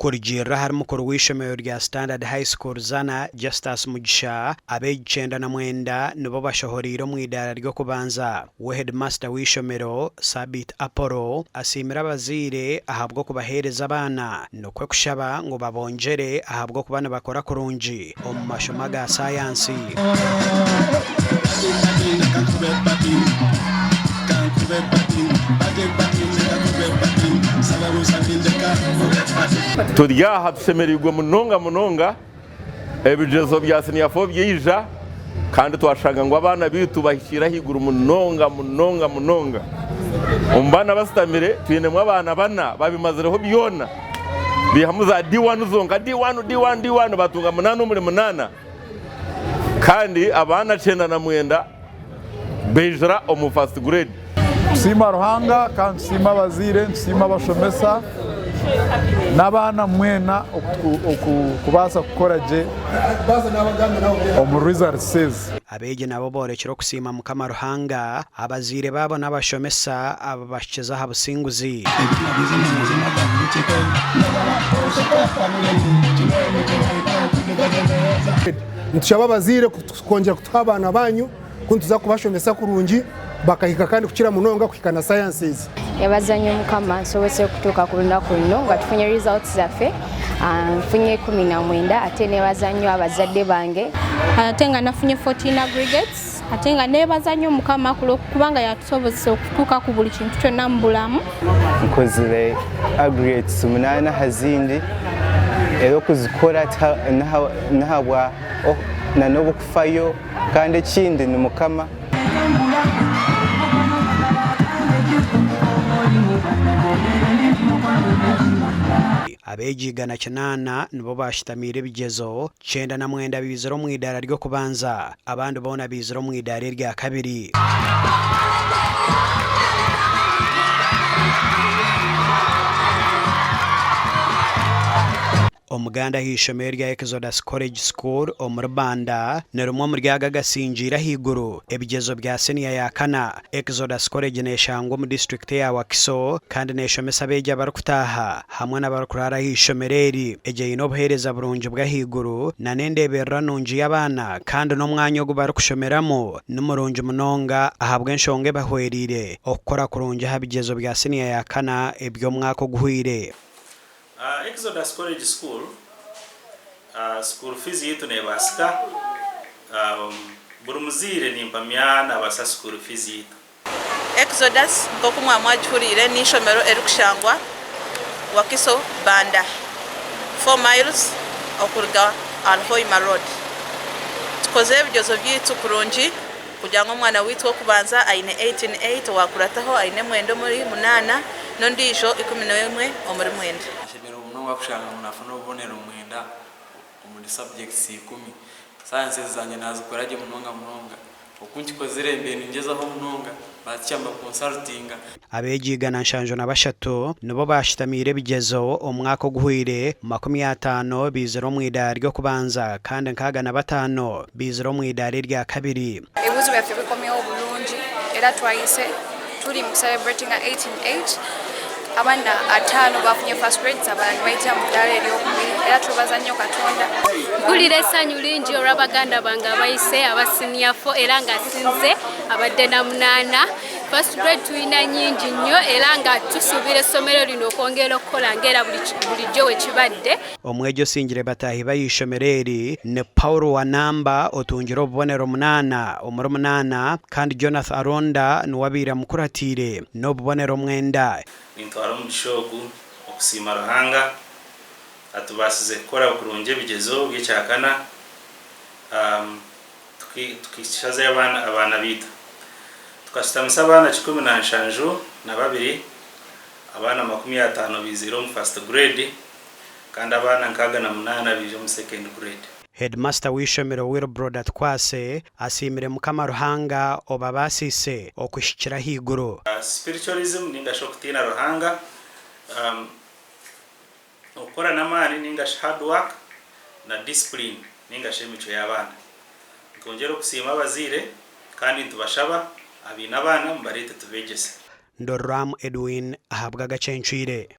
Kurugiirira ahari mukuru w'eishomero rya Standard High School Zana, Justus Mugisha, abeegi 99 nibo bashohoreire omu idaara ry'okubanza. We headmaster w'eishomero, Sabiiti Apollo, asiimire abazaire ahabw'okubaheereza abaana nikwo kushaba ngu babongyere ahabw'okuba nibakora kurungi omu mashomo aga sayansi. Turi aha tushemereirwe munonga munonga, ebigyezo bya siniya fo byaija kandi twashanga ngu abaana baitu bahikiire ahaiguru munonga munonga munonga. Omu baana abashutamire twinemu abaana bana babimazireho byona baihamu za D1 zonka D1 D1 D1 batunga munaana omuri munaana kandi abaana 99 baijira omu first grade. Nitusiima Ruhanga kandi nitusiima abazaire, nitusiima abashomesa n'abaana mwena okubaasa kukora gye omu results ezi. Abeegi nabo boorekire okusiima Mukama Ruhanga, abazaire baabo n'abashomesa ababashikize aha businguzi. Nitushaba abazaire kwongyera kutuha abaana banyu ku nituza kubashomesa kurungi bakahika kandi kukira munonga kuhika na sciences. Nebaza nnyo Mukama nsobose okutuuka ku lunaku luno nga tufunye results zaffe. Nfunye 19 ate nebaza nnyo abazadde bange. Ate nga nafunye 14 aggregates ate nga nebaza nnyo Mukama kubanga yatusobozesa okutuuka ku buli kintu kyonna mu bulamu. Nkozire aggregates munaana aha zindi era okuzikora n'ahabwa n'okufayo kandi ekindi ni Mukama. Abeegi 108 nibo baashutamiire ebigyezo, 99 baizire omu idaara ry'okubanza, abandi boona baizire omu idaara erya kabiri. Omuganda aha ishomero rya Exodus College School omuri Banda ni rimwe omuri ago agasingiire ahaiguru ebigyezo bya siniya ya kana. Exodus College neshangwa omu disiturikiti eya Wakiso kandi neshomesa abeegi abarikutaaha hamwe n'abarikuraara aha ishomero eri. Egi eine obuheereza burungi bw'ahaiguru nana endeeberera nungi y'abaana kandi n'omwanya ogu barikushomeramu ni murungi munonga ahabw'enshonga ebahwereire okukora kurungi aha bigyezo bya siniya ya kana eby'omwaka oguhweire. Exodus College School, school fees yaitu nebaasika, buri muzaire nimpamya nabaasa school fees yaitu. Exodus nk'oku mwaba mwagihuriire n'eishomero erikushangwa Wakiso Banda, four miles okuruga ahari Hoima Road. Tukozire ebigyezo byaitu kurungi kugira ngu omwana waitu w'okubanza aine 18.8, owaakurataho aine mwenda omuri munaana n'ondiijo 11 omuri mwenda. Nashemererwa munonga kushanga ngu nafuna obubonero mwenda omuri subjects ikumi. Sciences zangye nazikora gye munonga munonga. Oku nkikozire mbaire ningyezaho munonga, ba teacher nibakonsultinga. Abeegi 173 nibo baashutamiire ebigyezo omwaka oguhweire, 50 baizire omu idaara ry'okubanza kandi 65 baizire omu idaara erya kabiri. Ebibuuzo byaffe bikomyewo bulungi era twayise turi mu celebratinga 18 abaana ataano bafunye first grades abalala nibayitira mu ddaala eryokubiri era twebaza nnyo Katonda. Mpulira essanyu lingi olwa baganda bange abayise aba senior 4 era nga sinze abadde na munaana. First grade tulina nyingi nnyo era nga tusuubira essomero lino okwongera okukola ng'era bulijjo bwe kibadde. Omwegi osingire bataahi be aha ishomero eri ni Paul Wanamba otungire obubonero munaana omuri munaana kandi Jonath Aronda niwe abaire amukuratiire n'obubonero mwenda. Nintwara omugisha ogu okusiima Ruhanga atubaasize kukora kurungi ebigyezo by'ekyakana tukishazayo abaana baitu. Tukashutamisa abaana 172, abaana 50 baiziire omu first grade kandi abaana 68 baija omu second grade. Headmaster w'eishomero Wilbroad Atukwase asiimire Mukama Ruhanga obabaasiise okuhikira ahaiguru. Spiritualism ninga shi okutiina Ruhanga, okukora n'amaani ninga shi hard work na discipline ninga shi emicwe y'abaana. Nitwongyera okusiima abazaire kandi nitubashaba abaine abaana mubareete tubeegyese. Ndoruramu Edwin ahabw'agacencwire.